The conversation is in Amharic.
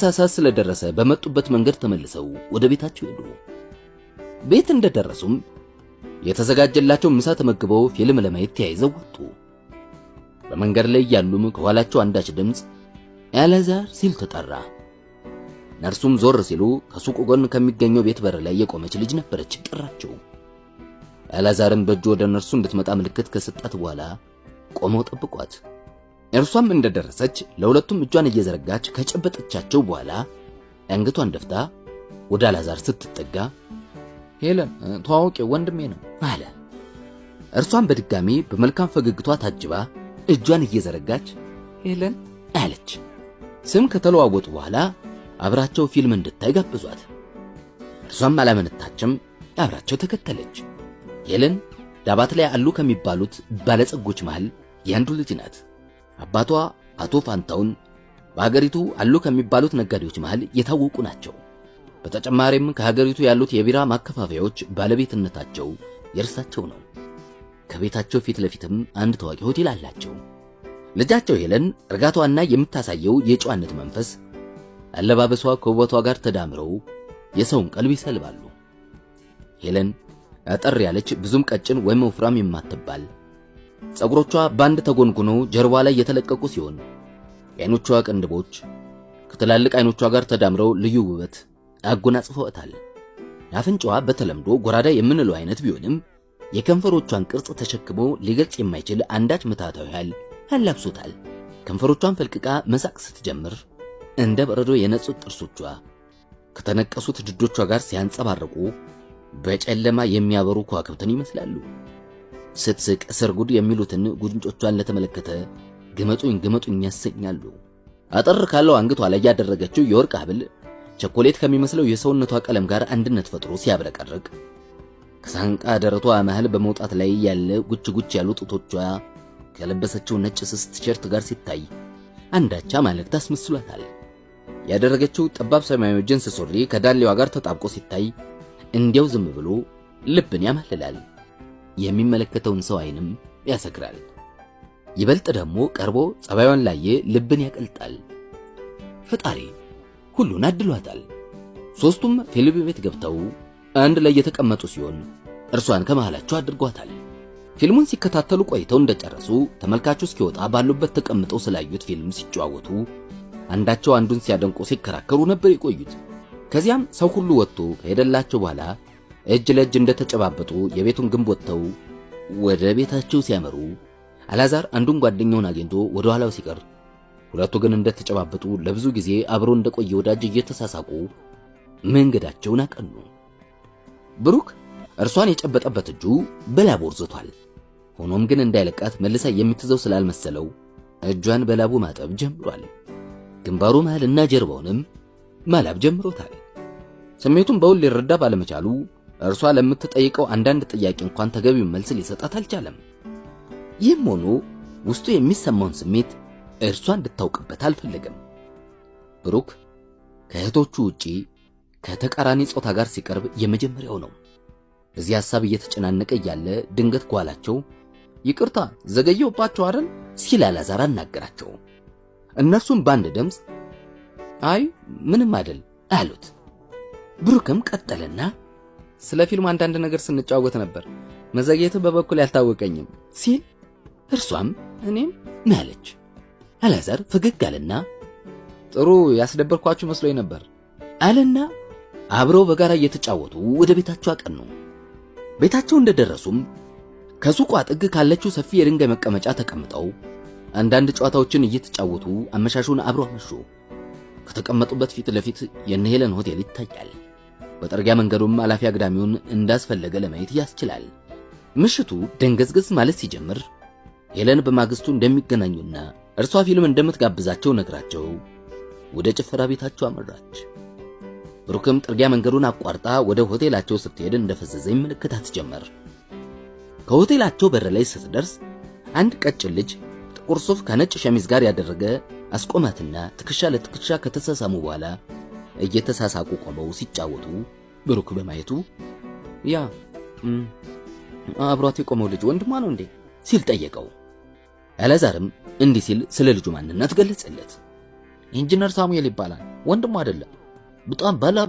ሰዓት ስለደረሰ በመጡበት መንገድ ተመልሰው ወደ ቤታቸው ሄዱ። ቤት እንደደረሱም የተዘጋጀላቸው ምሳ ተመግበው ፊልም ለማየት ተያይዘው ወጡ። በመንገድ ላይ ያሉም ከኋላቸው አንዳች ድምፅ አላዛር ሲል ተጠራ። እነርሱም ዞር ሲሉ ከሱቁ ጎን ከሚገኘው ቤት በር ላይ የቆመች ልጅ ነበረች ጠራቸው። አላዛርም በእጁ ወደ እነርሱ እንድትመጣ ምልክት ከሰጣት በኋላ ቆመው ጠብቋት። እርሷም እንደደረሰች ለሁለቱም እጇን እየዘረጋች ከጨበጠቻቸው በኋላ አንገቷን ደፍታ ወደ አላዛር ስትጠጋ ሄለን ተዋወቂ፣ ወንድሜ ነው አለ። እርሷም በድጋሚ በመልካም ፈገግቷ ታጅባ እጇን እየዘረጋች ሄለን አለች። ስም ከተለዋወጡ በኋላ አብራቸው ፊልም እንድታይ ጋበዟት። እርሷም አላመነታችም፣ አብራቸው ተከተለች። ሄለን ዳባት ላይ አሉ ከሚባሉት ባለጸጎች መሃል የአንዱ ልጅ ናት። አባቷ አቶ ፋንታውን በሀገሪቱ አሉ ከሚባሉት ነጋዴዎች መሃል የታወቁ ናቸው። በተጨማሪም ከሀገሪቱ ያሉት የቢራ ማከፋፈያዎች ባለቤትነታቸው የእርሳቸው ነው። ከቤታቸው ፊት ለፊትም አንድ ታዋቂ ሆቴል አላቸው። ልጃቸው ሄለን እርጋታዋና የምታሳየው የጨዋነት መንፈስ፣ አለባበሷ ከውበቷ ጋር ተዳምረው የሰውን ቀልብ ይሰልባሉ። ሄለን አጠር ያለች ብዙም ቀጭን ወይም ወፍራም የማትባል ፀጉሮቿ ባንድ ተጎንጉነው ጀርባ ላይ የተለቀቁ ሲሆን የአይኖቿ ቅንድቦች ከትላልቅ አይኖቿ ጋር ተዳምረው ልዩ ውበት አጎናጽፈዋታል። አፍንጫዋ በተለምዶ ጎራዳ የምንለው አይነት ቢሆንም የከንፈሮቿን ቅርጽ ተሸክሞ ሊገልጽ የማይችል አንዳች ምትሃታዊ ኃይል አላብሶታል። ከንፈሮቿን ፈልቅቃ መሳቅ ስትጀምር እንደ በረዶ የነጹት ጥርሶቿ ከተነቀሱት ድዶቿ ጋር ሲያንጸባርቁ በጨለማ የሚያበሩ ከዋክብትን ይመስላሉ። ስትስቅ ስርጉድ የሚሉትን ጉንጮቿን ለተመለከተ ግመጡኝ ግመጡኝ ያሰኛሉ። አጠር ካለው አንገቷ ላይ ያደረገችው የወርቅ ሐብል ቸኮሌት ከሚመስለው የሰውነቷ ቀለም ጋር አንድነት ፈጥሮ ሲያብረቀርቅ ከሳንቃ ደረቷ መሃል በመውጣት ላይ ያለ ጉች ጉች ያሉ ጡቶቿ ከለበሰችው ነጭ ስስ ቲሸርት ጋር ሲታይ አንዳች አማልክት አስመስሏታል። ያደረገችው ጠባብ ሰማያዊ ጅንስ ሱሪ ከዳሌዋ ጋር ተጣብቆ ሲታይ እንዲያው ዝም ብሎ ልብን ያማልላል። የሚመለከተውን ሰው አይንም ያሰክራል። ይበልጥ ደግሞ ቀርቦ ጸባዩን ላየ ልብን ያቀልጣል። ፈጣሪ ሁሉን አድሏታል። ሶስቱም ፊልም ቤት ገብተው አንድ ላይ የተቀመጡ ሲሆን እርሷን ከመሃላቸው አድርጓታል። ፊልሙን ሲከታተሉ ቆይተው እንደጨረሱ ተመልካቹ እስኪወጣ ባሉበት ተቀምጠው ስላዩት ፊልም ሲጨዋወቱ አንዳቸው አንዱን ሲያደንቁ ሲከራከሩ ነበር የቆዩት። ከዚያም ሰው ሁሉ ወጥቶ ከሄደላቸው በኋላ እጅ ለእጅ እንደተጨባበጡ የቤቱን ግንብ ወጥተው ወደ ቤታቸው ሲያመሩ አላዛር አንዱን ጓደኛውን አግኝቶ ወደ ኋላው ሲቀር፣ ሁለቱ ግን እንደተጨባበጡ ለብዙ ጊዜ አብሮ እንደቆየ ወዳጅ እየተሳሳቁ መንገዳቸውን አቀኑ። ብሩክ እርሷን የጨበጠበት እጁ በላቡ ወርዝቷል። ሆኖም ግን እንዳይለቃት መልሳ የምትዘው ስላልመሰለው እጇን በላቡ ማጠብ ጀምሯል። ግንባሩ መሃልና ጀርባውንም ማላብ ጀምሮታል። ስሜቱን በውል ሊረዳ ባለመቻሉ እርሷ ለምትጠይቀው አንዳንድ ጥያቄ እንኳን ተገቢውን መልስ ሊሰጣት አልቻለም። ይህም ሆኖ ውስጡ የሚሰማውን ስሜት እርሷ እንድታውቅበት አልፈለገም። ብሩክ ከእህቶቹ ውጪ ከተቃራኒ ጾታ ጋር ሲቀርብ የመጀመሪያው ነው። በዚህ ሐሳብ እየተጨናነቀ እያለ ድንገት ጓላቸው ይቅርታ ዘገየሁባችሁ አይደል ሲል አላዛር አናገራቸው። እነርሱም በአንድ ድምፅ አይ ምንም አይደል አሉት። ብሩክም ቀጠለና ስለ ፊልሙ አንዳንድ ነገር ስንጫወት ነበር፣ መዘግየትህ በበኩል ያልታወቀኝም ሲል እርሷም እኔም አለች። አላዛር ፈገግ አለና ጥሩ ያስደበርኳችሁ መስሎኝ ነበር አለና አብረው በጋራ እየተጫወቱ ወደ ቤታቸው አቀኑ። ቤታቸው እንደደረሱም ከሱቋ ጥግ ካለችው ሰፊ የድንጋይ መቀመጫ ተቀምጠው አንዳንድ ጨዋታዎችን እየተጫወቱ አመሻሹን አብረው አመሹ። ከተቀመጡበት ፊት ለፊት የነሄለን ሆቴል ይታያል። በጠርጊያ መንገዱም አላፊ አግዳሚውን እንዳስፈለገ ለማየት ያስችላል። ምሽቱ ደንገዝገዝ ማለት ሲጀምር ሄለን በማግስቱ እንደሚገናኙና እርሷ ፊልም እንደምትጋብዛቸው ነግራቸው ወደ ጭፈራ ቤታቸው አመራች። ብሩክም ጥርጊያ መንገዱን አቋርጣ ወደ ሆቴላቸው ስትሄድ እንደፈዘዘ ይመለከታት ጀመር። ከሆቴላቸው በር ላይ ስትደርስ አንድ ቀጭን ልጅ ጥቁር ሱፍ ከነጭ ሸሚዝ ጋር ያደረገ አስቆማትና ትከሻ ለትከሻ ከተሳሳሙ በኋላ እየተሳሳቁ ቆመው ሲጫወቱ ብሩክ በማየቱ ያ አብሯት የቆመው ልጅ ወንድሟ ነው እንዴ ሲል ጠየቀው። አላዛርም እንዲህ ሲል ስለ ልጁ ማንነት ገለጸለት። ኢንጂነር ሳሙኤል ይባላል። ወንድሙ አይደለም። በጣም ባለ